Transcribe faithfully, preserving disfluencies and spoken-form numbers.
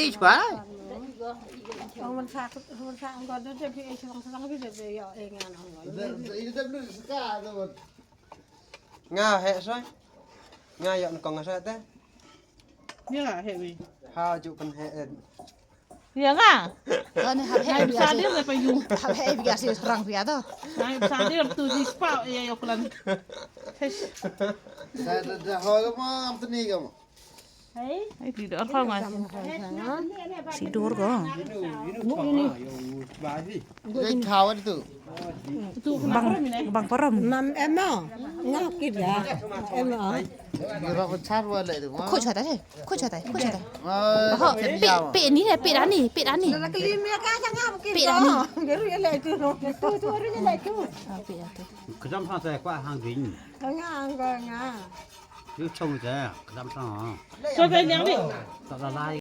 Ih, bye. Ong man sa, man sa ong ko de, de, bi, eh, sang, sang, bi, de, de, yo, eh, ngan ong ko. De, de, de, de, de, ska, de, de. Nga he soi. Nga yo ko nga soi te. Ya, he wi. Ha, ju pen he, eh. Ya nga. Kan hap he bi sa dia le pa yu. Hap he bi sa rang bi to. Nai sa dia tu di spa ya yo klan. Da, da, da, ho mo am tni ka mo. Hai. Hai, di dor kong ai. Si dur ko. Dei khawa tu. Bang, bang param. Nam em mo. Nga kit ya. Em mo. Ni ro ko char wa le tu. Ko chata, ko chata, ko chata. Ho, pe, pe ni le, pe dani, pe dani. Na klim ya ka jang ha kit. Pe dani. Geru ya le tu. Tu, tu ru ya le tu. Ah, pe ya tu. Kjam sa te kwa hang ding. Nga, nga, nga. Yu chong te, kjam sa. So te nyang di. Ta la lai.